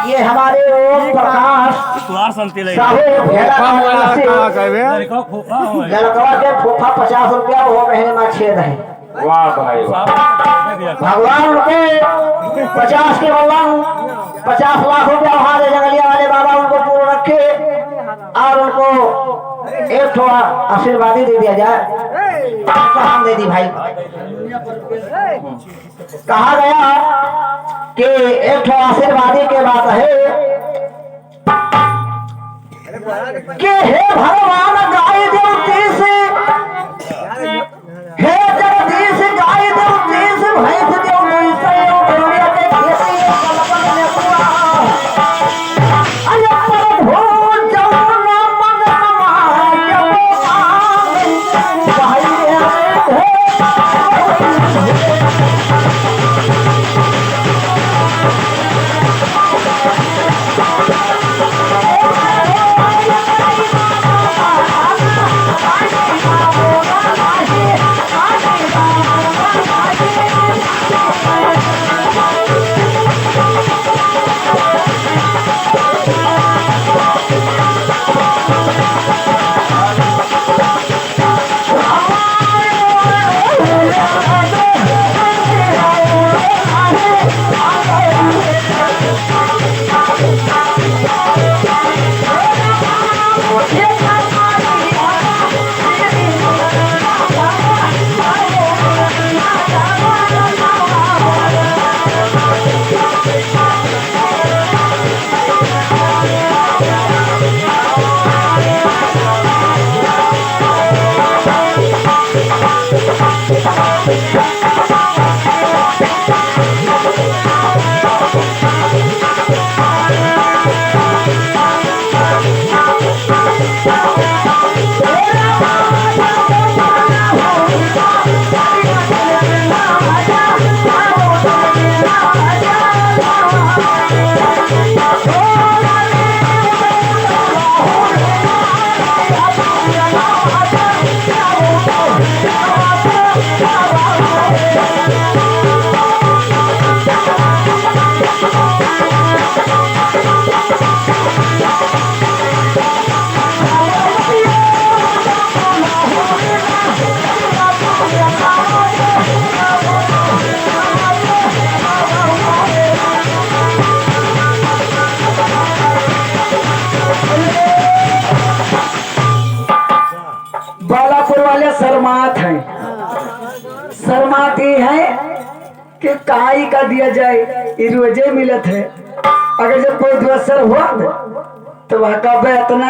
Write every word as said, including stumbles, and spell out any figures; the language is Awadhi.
ये हमारे ओम प्रकाश तुम्हार संती ले। साहू भेला का निवासी। लड़का फूफा हो। लड़कवा के फूफा पचास रुपया हो रहे ना छेद है। वाह भाई वाह। भगवान उनके पचास के बल्ला पचास लाख रुपया वहाँ दे जंगलिया वाले बाबा उनको पूर्ण रखे और उनको एक ठो आशीर्वादी दे दिया जाए। तो हम दे दी भाई। कहा गया कि एक ठो आशीर्वादी के बात है कि हे भगवान गाय देव तीस, हे जगदीश गाय देव तीस, भैंस देव दुई सौ, गौरिया के खेती में कलपन में हुआ। अरे प्रभु जौन मन मांगे वो मांगे। बालापुर वाले शर्मात हैं, शर्मात ये हैं कि काई का दिया जाए, ये रोजे मिलत है। अगर जब कोई दुअसर हुआ तो वह कहबे इतना